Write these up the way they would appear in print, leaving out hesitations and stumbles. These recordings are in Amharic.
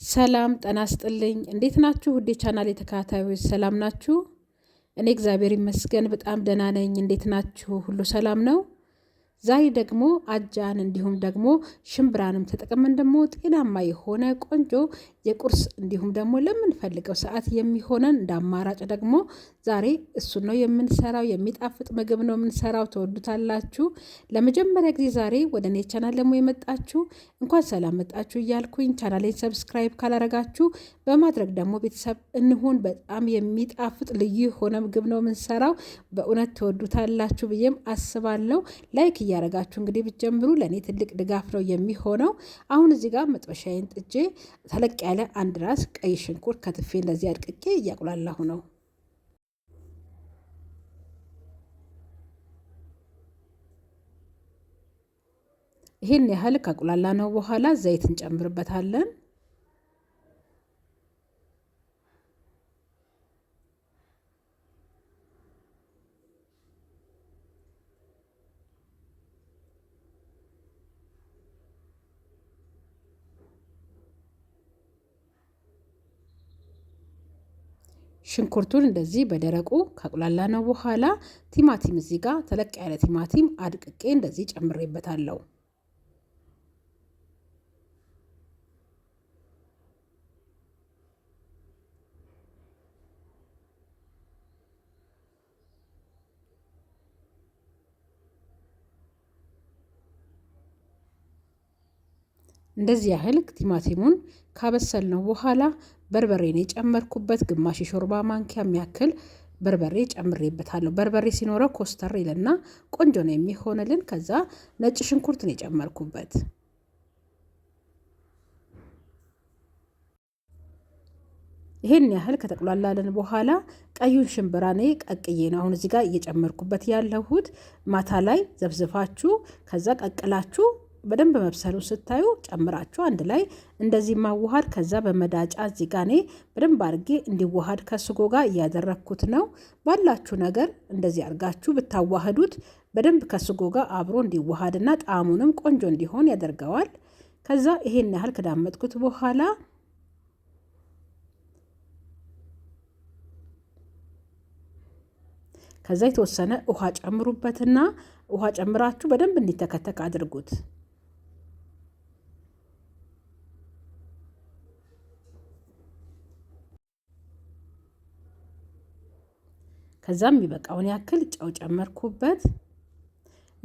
ሰላም ጤና ይስጥልኝ። እንዴት ናችሁ? ውዴ ቻናል የተከታታዮች ሰላም ናችሁ? እኔ እግዚአብሔር ይመስገን በጣም ደህና ነኝ። እንዴት ናችሁ? ሁሉ ሰላም ነው? ዛሬ ደግሞ አጃን እንዲሁም ደግሞ ሽምብራንም ተጠቅመን ደግሞ ጤናማ የሆነ ቆንጆ የቁርስ እንዲሁም ደግሞ ለምንፈልገው ሰዓት የሚሆነን እንደ አማራጭ ደግሞ ዛሬ እሱን ነው የምንሰራው። የሚጣፍጥ ምግብ ነው የምንሰራው፣ ትወዱታላችሁ። ለመጀመሪያ ጊዜ ዛሬ ወደ እኔ ቻናል ደግሞ የመጣችሁ እንኳን ሰላም መጣችሁ እያልኩኝ ቻናሌን subscribe ካላረጋችሁ በማድረግ ደግሞ ቤተሰብ እንሁን። በጣም የሚጣፍጥ ልዩ የሆነ ምግብ ነው የምንሰራው። በእውነት ትወዱታላችሁ ብዬም አስባለሁ። like እያረጋችሁ እንግዲህ ብትጀምሩ ለእኔ ትልቅ ድጋፍ ነው የሚሆነው። አሁን እዚህ ጋር መጥበሻዬን ጥጄ ተለቅ ያለ አንድ ራስ ቀይ ሽንኩርት ከትፌ እንደዚህ አድቅቄ እያቁላላሁ ነው። ይህን ያህል ካቁላላ ነው በኋላ ዘይት እንጨምርበታለን። ሽንኩርቱን እንደዚህ በደረቁ ካቁላላ ነው በኋላ ቲማቲም እዚህ ጋር ተለቅ ያለ ቲማቲም አድቅቄ እንደዚህ ጨምሬበታለሁ። እንደዚህ ያህል ቲማቲሙን ካበሰልነው በኋላ በርበሬን የጨመርኩበት ግማሽ የሾርባ ማንኪያ የሚያክል በርበሬ ጨምሬበታለሁ። በርበሬ ሲኖረው ኮስተር ይልና ቆንጆ ነው የሚሆንልን። ከዛ ነጭ ሽንኩርት ነው የጨመርኩበት። ይሄን ያህል ከተቁላላልን በኋላ ቀዩን ሽምብራ እኔ ቀቅዬ ነው አሁን እዚህ ጋር እየጨመርኩበት ያለሁት። ማታ ላይ ዘፍዝፋችሁ ከዛ ቀቅላችሁ በደንብ መብሰሉ ስታዩ ጨምራችሁ አንድ ላይ እንደዚህ ማዋሃድ። ከዛ በመዳጫ እዚህ ጋ እኔ በደንብ አድርጌ እንዲዋሃድ ከስጎ ጋር እያደረግኩት ነው። ባላችሁ ነገር እንደዚህ አድርጋችሁ ብታዋህዱት በደንብ ከስጎ ጋር አብሮ እንዲዋሃድና ጣዕሙንም ቆንጆ እንዲሆን ያደርገዋል። ከዛ ይሄን ያህል ከዳመጥኩት በኋላ ከዛ የተወሰነ ውሃ ጨምሩበትና ውሃ ጨምራችሁ በደንብ እንዲተከተክ አድርጉት። ከዛም የሚበቃውን ያክል ጨው ጨመርኩበት።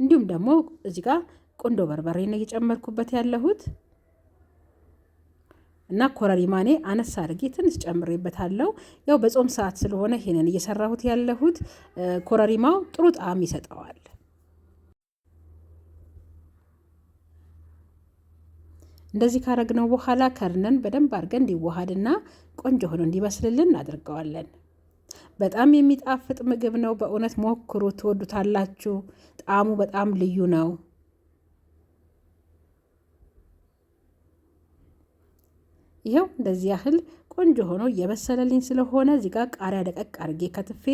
እንዲሁም ደግሞ እዚህ ጋር ቁንዶ በርበሬ ነው እየጨመርኩበት ያለሁት እና ኮረሪማኔ አነስ አድርጌ ትንሽ ጨምሬበታለሁ። ያው በጾም ሰዓት ስለሆነ ይሄንን እየሰራሁት ያለሁት ኮረሪማው ጥሩ ጣዕም ይሰጠዋል። እንደዚህ ካረግነው በኋላ ከርነን በደንብ አድርገን እንዲዋሃድና ቆንጆ ሆኖ እንዲበስልልን እናደርገዋለን። በጣም የሚጣፍጥ ምግብ ነው። በእውነት ሞክሩ፣ ትወዱታላችሁ። ጣዕሙ በጣም ልዩ ነው። ይኸው እንደዚህ ያህል ቆንጆ ሆኖ እየበሰለልኝ ስለሆነ እዚህ ጋር ቃሪያ ደቀቅ አድርጌ ከትፌ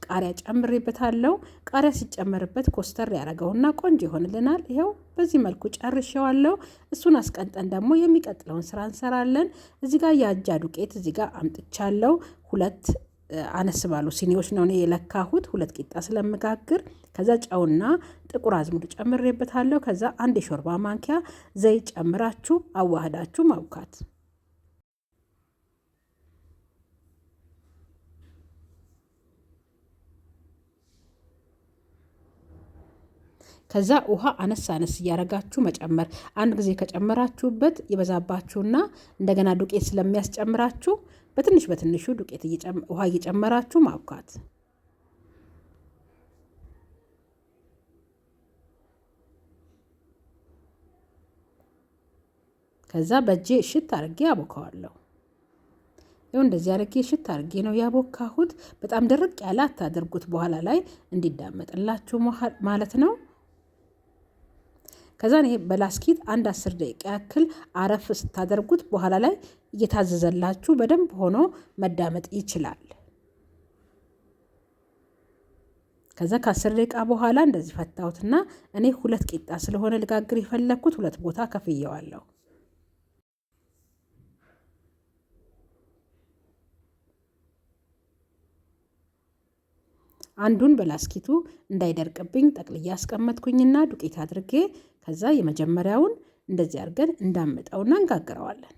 ቃሪያ ጨምሬበታለሁ። ቃሪያ ሲጨመርበት ኮስተር ያደረገውና ቆንጆ ይሆንልናል። ይኸው በዚህ መልኩ ጨርሼዋለሁ። እሱን አስቀምጠን ደግሞ የሚቀጥለውን ስራ እንሰራለን። እዚህ ጋር የአጃ ዱቄት እዚህ ጋር አምጥቻለሁ። ሁለት አነስ ባሉ ሲኒዎች ነው እኔ የለካሁት፣ ሁለት ቂጣ ስለምጋግር። ከዛ ጨውና ጥቁር አዝሙድ ጨምሬበታለሁ። ከዛ አንድ የሾርባ ማንኪያ ዘይት ጨምራችሁ አዋህዳችሁ ማቡካት። ከዛ ውሃ አነስ አነስ እያረጋችሁ መጨመር። አንድ ጊዜ ከጨመራችሁበት ይበዛባችሁና እንደገና ዱቄት ስለሚያስጨምራችሁ በትንሽ በትንሹ ዱቄት ውሃ እየጨመራችሁ ማቡካት። ከዛ በእጄ እሽት አርጌ አቦካዋለሁ። ይኸው እንደዚህ አርጌ እሽት አርጌ ነው ያቦካሁት። በጣም ድርቅ ያለ አታድርጉት፣ በኋላ ላይ እንዲዳመጥላችሁ ማለት ነው። ከዛ ይሄ በላስኪት አንድ 10 ደቂቃ ያክል አረፍ ስታደርጉት በኋላ ላይ እየታዘዘላችሁ በደንብ ሆኖ መዳመጥ ይችላል። ከዛ ከ10 ደቂቃ በኋላ እንደዚህ ፈታሁትና እኔ ሁለት ቂጣ ስለሆነ ልጋግር የፈለግኩት ሁለት ቦታ ከፍየዋለሁ። አንዱን በላስኪቱ እንዳይደርቅብኝ ጠቅልዬ አስቀመጥኩኝና ዱቄት አድርጌ ከዛ የመጀመሪያውን እንደዚህ አድርገን እንዳምጠውና እንጋግረዋለን።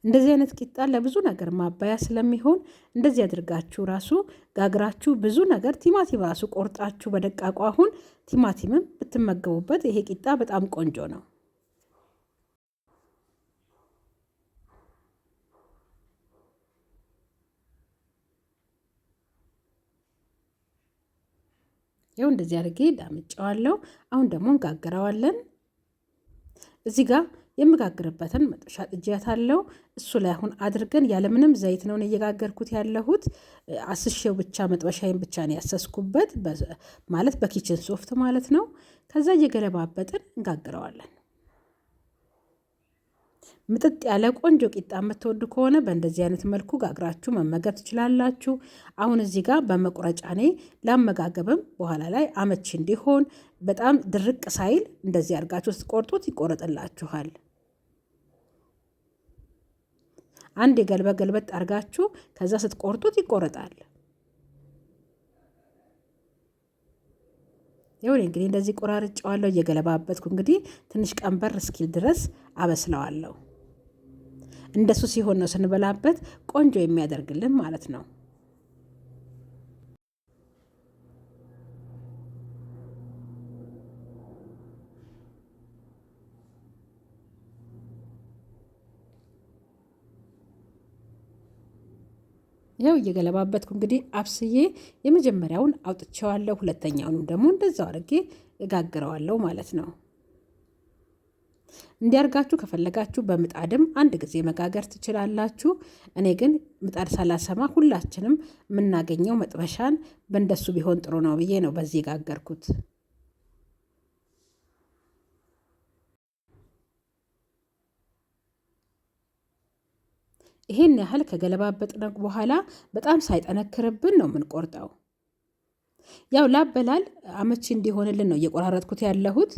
እንደዚህ አይነት ቂጣ ለብዙ ነገር ማባያ ስለሚሆን እንደዚህ አድርጋችሁ ራሱ ጋግራችሁ ብዙ ነገር ቲማቲም ራሱ ቆርጣችሁ በደቃቁ አሁን ቲማቲምም ብትመገቡበት ይሄ ቂጣ በጣም ቆንጆ ነው። ይኸው እንደዚህ አድርጌ ዳምጨዋለሁ። አሁን ደግሞ እንጋግረዋለን። እዚህ ጋር የምጋግርበትን መጥበሻ ጥጃታለሁ። እሱ ላይ አሁን አድርገን ያለምንም ዘይት ነው እየጋገርኩት ያለሁት። አስሼው ብቻ መጥበሻዬን ብቻ ነው ያሰስኩበት፣ ማለት በ kitchen soft ማለት ነው። ከዛ እየገለባበጥን እንጋግረዋለን። ምጥጥ ያለ ቆንጆ ቂጣ የምትወዱ ከሆነ በእንደዚህ አይነት መልኩ ጋግራችሁ መመገብ ትችላላችሁ። አሁን እዚህ ጋር በመቁረጫ እኔ ላመጋገብም በኋላ ላይ አመቺ እንዲሆን በጣም ድርቅ ሳይል እንደዚህ አድርጋችሁ ስትቆርጡት ይቆረጥላችኋል። አንድ የገልበ ገልበጥ አድርጋችሁ ከዛ ስትቆርጡት ይቆረጣል። ይሁን እንግዲህ እንደዚህ ቆራርጬዋለሁ። እየገለባበጥኩ እንግዲህ ትንሽ ቀንበር እስኪል ድረስ አበስለዋለሁ። እንደሱ ሲሆን ነው ስንበላበት ቆንጆ የሚያደርግልን ማለት ነው። ያው እየገለባበትኩ እንግዲህ አብስዬ የመጀመሪያውን አውጥቼዋለሁ። ሁለተኛውንም ደግሞ እንደዛው አድርጌ እጋግረዋለሁ ማለት ነው። እንዲያርጋችሁ ከፈለጋችሁ በምጣድም አንድ ጊዜ መጋገር ትችላላችሁ። እኔ ግን ምጣድ ሳላሰማ ሁላችንም የምናገኘው መጥበሻን በእንደሱ ቢሆን ጥሩ ነው ብዬ ነው በዚህ የጋገርኩት። ይሄን ያህል ከገለባበጥነው በኋላ በጣም ሳይጠነክርብን ነው የምንቆርጠው። ያው ላበላል አመቺ እንዲሆንልን ነው እየቆራረጥኩት ያለሁት።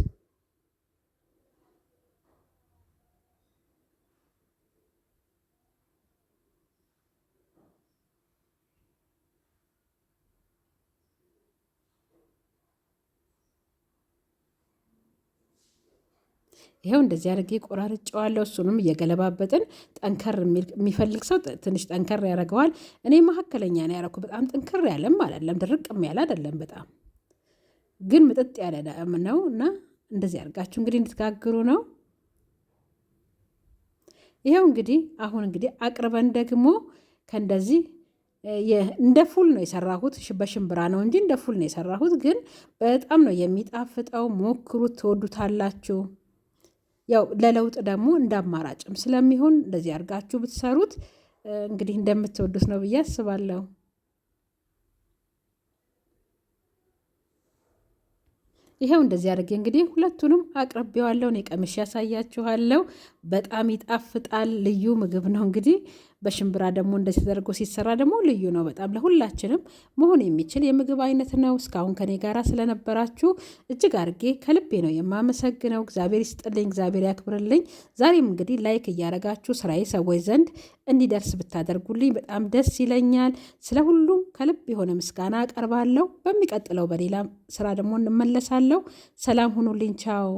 ይኸው እንደዚህ አድርጌ ቆራርጬዋለሁ። እሱንም እየገለባበጥን ጠንከር የሚፈልግ ሰው ትንሽ ጠንከር ያደርገዋል። እኔ መካከለኛ ነው ያደረኩት። በጣም ጠንከር ያለም አይደለም፣ ድርቅም ያለ አይደለም። በጣም ግን ምጥጥ ያለ ነው እና እንደዚህ አድርጋችሁ እንግዲህ እንድትጋግሩ ነው። ይኸው እንግዲህ አሁን እንግዲህ አቅርበን ደግሞ ከእንደዚህ እንደ ፉል ነው የሰራሁት። በሽምብራ ነው እንጂ እንደ ፉል ነው የሰራሁት፣ ግን በጣም ነው የሚጣፍጠው። ሞክሩት፣ ትወዱታላችሁ። ያው ለለውጥ ደግሞ እንደ አማራጭም ስለሚሆን እንደዚህ አድርጋችሁ ብትሰሩት እንግዲህ እንደምትወዱት ነው ብዬ አስባለሁ። ይሄው እንደዚህ አድርጌ እንግዲህ ሁለቱንም አቅርቤዋለሁ። እኔ ቀምሼ ያሳያችኋለሁ። በጣም ይጣፍጣል። ልዩ ምግብ ነው። እንግዲህ በሽምብራ ደግሞ እንደዚህ ተደርጎ ሲሰራ ደግሞ ልዩ ነው። በጣም ለሁላችንም መሆን የሚችል የምግብ አይነት ነው። እስካሁን ከኔ ጋራ ስለነበራችሁ እጅግ አድርጌ ከልቤ ነው የማመሰግነው። እግዚአብሔር ይስጥልኝ፣ እግዚአብሔር ያክብርልኝ። ዛሬም እንግዲህ like እያረጋችሁ ስራዬ ሰዎች ዘንድ እንዲደርስ ብታደርጉልኝ በጣም ደስ ይለኛል። ስለ ሁሉም ከልብ የሆነ ምስጋና አቀርባለሁ። በሚቀጥለው በሌላ ስራ ደግሞ እንመለሳለሁ። ሰላም ሁኑልኝ። ቻው።